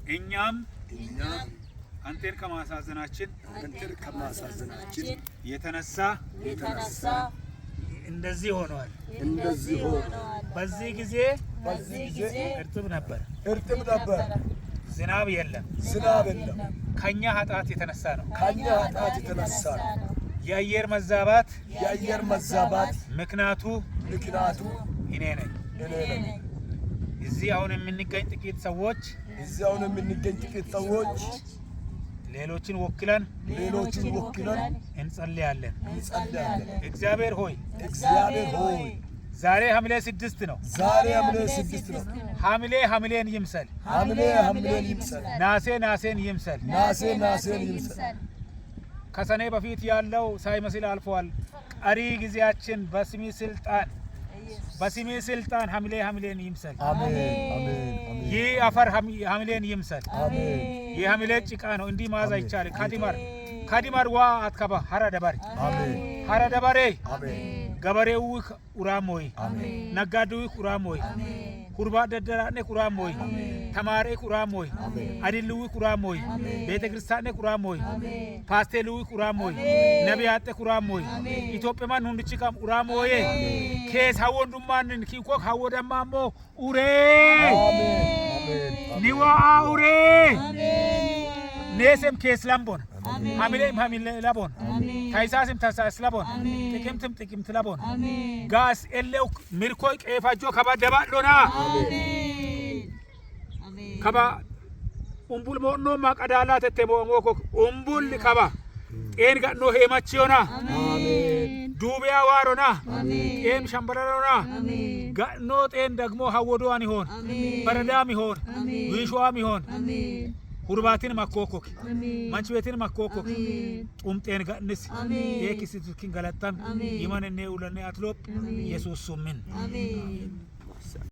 እኛም እኛም አንተን ከማሳዘናችን አንተን ከማሳዘናችን የተነሳ የተነሳ እንደዚህ ሆነዋል። እንደዚህ ሆነ። በዚህ ጊዜ በዚህ ጊዜ እርጥብ ነበር፣ እርጥብ ነበር፣ ዝናብ የለም። ዝናብ የለም። ከኛ ኃጢአት የተነሳ ነው። ከኛ ኃጢአት የተነሳ ነው። የአየር መዛባት የአየር መዛባት ምክንያቱ ምክንያቱ እኔ ነኝ። እኔ ነኝ። እዚህ አሁን የምንገኝ ጥቂት ሰዎች እዚያውን የምንገኝ ጥቂት ሰዎች ሌሎችን ወክለን ሌሎችን ወክለን እንጸልያለን። እንጸልያለን። እግዚአብሔር ሆይ፣ እግዚአብሔር ሆይ፣ ዛሬ ሐምሌ 6 ነው። ዛሬ ሐምሌ 6 ነው። ሐምሌ ሐምሌን ይምሰል፣ ሐምሌ ሐምሌን ይምሰል፣ ናሴ ናሴን ይምሰል። ናሴ ናሴን ይምሰል። ከሰኔ በፊት ያለው ሳይመስል አልፈዋል። ቀሪ ጊዜያችን በስሚ ስልጣን፣ በስሚ ስልጣን ሐምሌ ሐምሌን ይምሰል። አሜን፣ አሜን፣ አሜን። ይህ አፈር ሐምሌን ይምሰል። አሜን። ይህ ሐምሌ ጭቃ ነው። እንዲህ መያዝ አይቻልም። ካዲማር ካዲማር ዋ አትከባ ሀራ ደባሪ አሜን። ሀራ ደባሬ። አሜን። ገበሬው ኡራሞይ፣ አሜን። ነጋዴው ኡራሞይ፣ ሁርባ ደደራኔ ቁራሞይ፣ ተማሬ ቁራሞይ፣ አዲልዊ ቁራሞይ፣ ቤተ ክርስቲያኔ ቁራሞይ፣ ፓስቴልዊ ቁራሞይ፣ ነቢያጤ ቁራሞይ፣ ኢትዮጵያማን ሁንድቺ kam ኡራሞዬ ኬስ ሀወንዱማንን ኪኮ ሀወደማሞ ኡሬ። አሜን፣ አሜን። ኒዋአ ኡሬ ኔሴም ኬስ ላምቦን፣ ሐምሌም ሐምሌ ላቦን፣ ታይሳስም ታይሳስ ላቦን፣ ጥቅምትም ጥቅምት ላቦን፣ ጋስ ኤሌው ሚርኮይ ቄፋጆ ከባ ደባሎና ከባ ኡምቡል ሞኖማ ቀዳላ ተቴ ሞሞኮ ኡምቡል ከባ ጤን ጋኖ ሄማቺዮና። አሜን። ዱቢያ ዋሮና ጤን ሸምበለሮና ጋኖ ጤን ደግሞ ሀወዶዋን ይሆን፣ በረዳም ይሆን፣ ዊሾዋም ይሆን፣ ሁርባትን ማኮኮክ ማንች ቤትን ማኮኮክ ጡምጤን ጋንስ ኤክስቱኪን ገለጠም ይመንኔ ውለኔ አትሎፕ ኢየሱስ ሱምን።